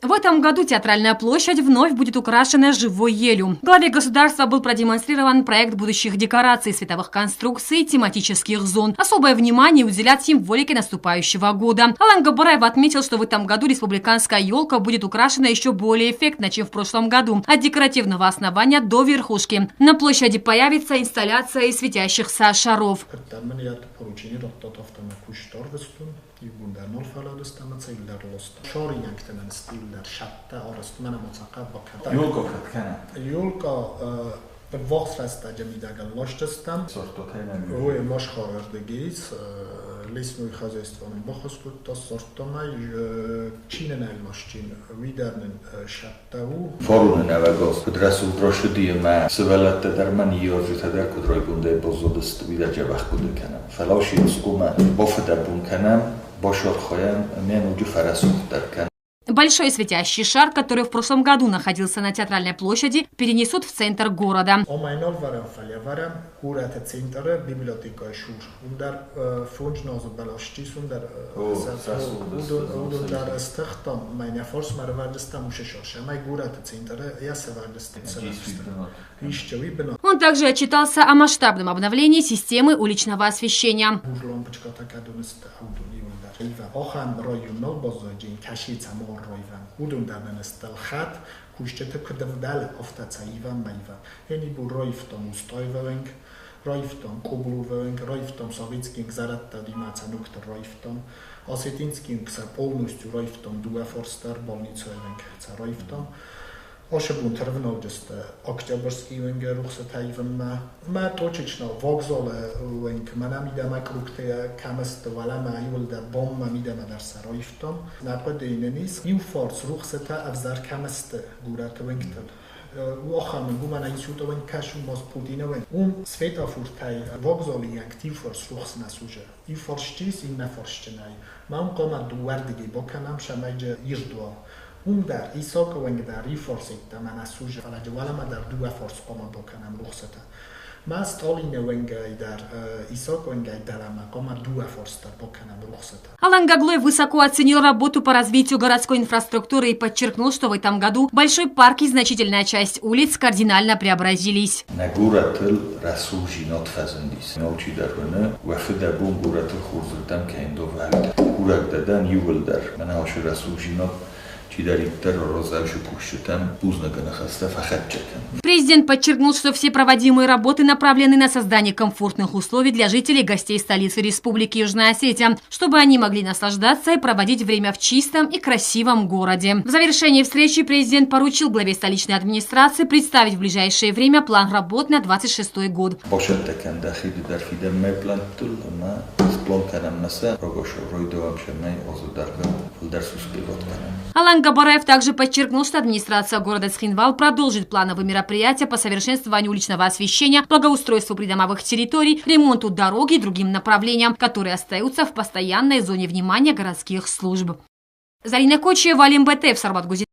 В этом году театральная площадь вновь будет украшена живой елью. Главе государства был продемонстрирован проект будущих декораций, световых конструкций, тематических зон. Особое внимание уделят символике наступающего года. Алан Габараев отметил, что в этом году республиканская елка будет украшена еще более эффектно, чем в прошлом году. От декоративного основания до верхушки. На площади появится инсталляция из светящихся шаров. Фароны нӕуӕг аз куд рӕсугъд ращыди ӕмӕ сывӕллӕттӕ дӕр ма ныййарджытӕ дӕр куыд райгондӕй баззадысты, уый дӕр дзӕбӕх хъуыды кӕнӕм. Фӕлӕ ас хъуамӕ бафыдӕбон кӕнӕм, бацархайӕм ӕмӕ ноджы фӕрӕсугъддӕр кӕнӕм. Большой светящий шар, который в прошлом году находился на Театральной площади, перенесут в центр города. Он также отчитался о масштабном обновлении системы уличного освещения. Алан Гаглоев высоко оценил работу по развитию городской инфраструктуры и подчеркнул, что в этом году большой парк и значительная часть улиц кардинально преобразились. Нӕ горӕтыл рӕсугъдзинад фӕзындис. Алчидӕр уыны, уӕ фыдӕбон горӕтыл хорзырдӕм кӕй ндавы. Курӕг дӕ дӕн иууылдӕр, мӕнӕ ацы рӕсугъдзинад чидӕриддӕр аразӕджы кусджытӕн бузныгы ныхӕстӕ фӕхӕццӕ кӕн. Президент подчеркнул, что все проводимые работы направлены на создание комфортных условий для жителей и гостей столицы Республики Южная Осетия, чтобы они могли наслаждаться и проводить время в чистом и красивом городе. В завершении встречи президент поручил главе столичной администрации представить в ближайшее время план работ на 26 год. Бацӕттӕ кӕн дӕхи ды дӕр фидӕнмӕ плӕнттыл ӕмӕ сплан кӕнӕм нӕ сӕ рагацау райдайӕм цӕмӕй азы дӕргъы фылдӕр суспеват кӕнӕм. Алан Габараев также подчеркнул, что администрация города Цхинвал продолжит плановые мероприятия по совершенствованию уличного освещения, благоустройству придомовых территорий, ремонту дороги и другим направлениям, которые остаются в постоянной зоне внимания городских служб. Зарина Кочиева, Алим Бетеев, Сарбат Гузин.